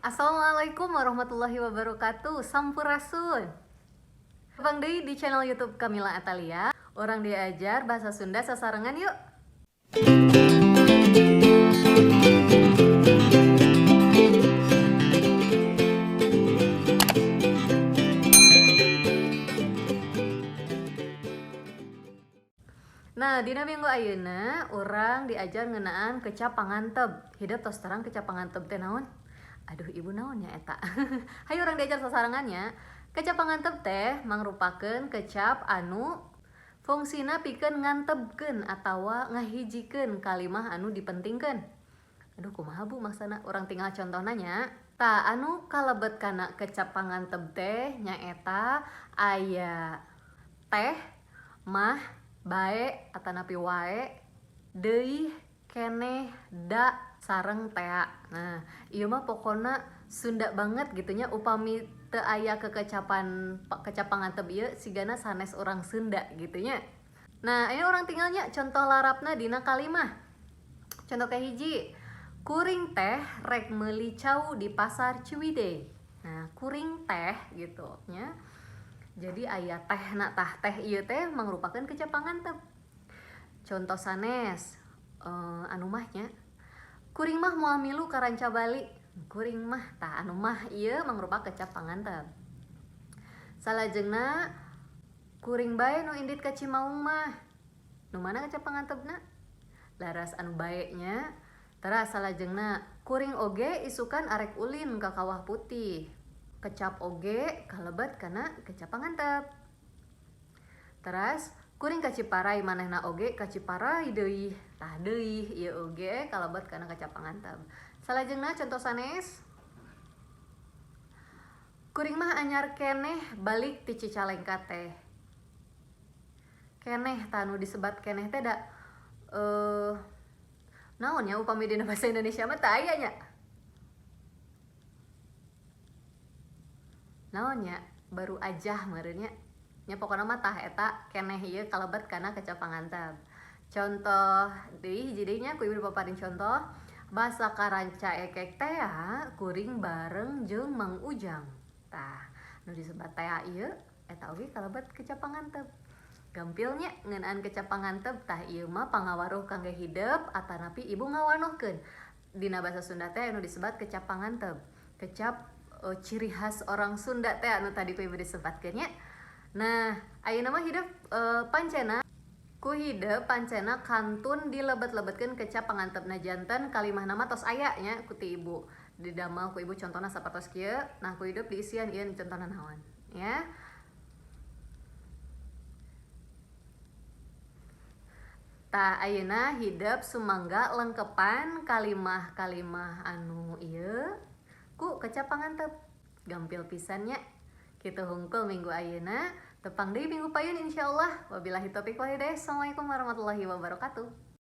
Assalamualaikum warahmatullahi wabarakatuh. Sampurasun. Tepang deui di channel YouTube Kamila Atalia. Urang diajar bahasa Sunda sasarengan yuk. Nah, dina minggu ayeuna urang diajar ngeunaan kecap panganteb. Hidep tos terang kecap panganteb teh naon? Aduh, ibu naon nya eta? Hayu urang diajar sasarengan nya. Kecap panganteb teh mangrupakeun kecap anu fungsina pikeun ngantebkeun atawa ngahijikeun kalimah anu dipentingkeun. Aduh, kumaha bu maksana? Urang tinggal contohna nya. Tah, anu kalebet kana kecap panganteb teh nyaeta aya teh, mah, bae atanapi wae, deui, keneh, da, sareng tea. Nah, ieu mah pokona Sunda banget gitu nya, upami teu aya kekecapan kecap panganteb ieu sigana sanes urang Sunda gitu nya. Nah, ini urang tinggal nya contoh larapna dina kalimah. Contoh kahiji, kuring teh rek meuli cau di pasar Ciwidey. Nah, kuring teh gitu nya. Jadi aya tehna, tah teh ieu teh mangrupakeun kecap panganteb. Contoh sanes, anu mah nya. Kuring mah moal milu ka Rancabali. Kuring mah, tah anu mah ieu mangrupakeun kecap panganteb. Salajengna, kuring bae nu indit ka Cimaung mah. Nu mana kecap pangantebna? Laras anu bae nya. Teras salajengna, kuring oge isukan arek ulin ka Kawah Putih. Kecap oge kalebet kana kecap panganteb. Teras kuring ka Ciparay manehna oge ka Ciparay deui. Tah deui ieu oge kalebet kana kecap panganteb. Salajengna contoh sanes, kuring mah anyar keneh balik ti Cicalengka teh. Keneh, tah anu disebat keneh teh da naon nya, upami dina bahasa Indonesia mah teu aya nya. Naon nya, baru aja meureun nya. Nya pokona mah tah eta keneh ieu kalebet kana kecap panganteb. Contoh deui, hiji deui nya ku ibu dipaparin contoh. Basa ka Rancaekek tea kuring bareng jeung Mang Ujang. Tah, nu disebat tea ieu eta oge kalebet kecap panganteb. Gampil nya ngeunaan kecap panganteb. Tah, ieu mah pangawaruh kangge hidep atanapi ibu ngawanohkeun. Dina bahasa Sunda teh anu disebat kecap panganteb. Kecap ciri khas orang Sunda teh anu tadi ku ibu disebatkeun nya. Nah, ayeuna mah hidep pancena ku hidep pancena kantun dilebet-lebetkeun kecap pangantebna, janten kalimahna mah tos aya nya ku ti ibu. Didamel ku ibu contohna sapertos kieu. Nah, ku hidep diisian ieu contohna naon ya. Tah, ayeuna hidep sumangga lengkepan kalimah-kalimah anu ieu ku kecap panganteb. Gampil pisan nya. Kitu hungkul minggu ayeuna. Tepang deui minggu payun insyaallah. Wabillahi taufiq wal hidayah. Assalamualaikum warahmatullahi wabarakatuh.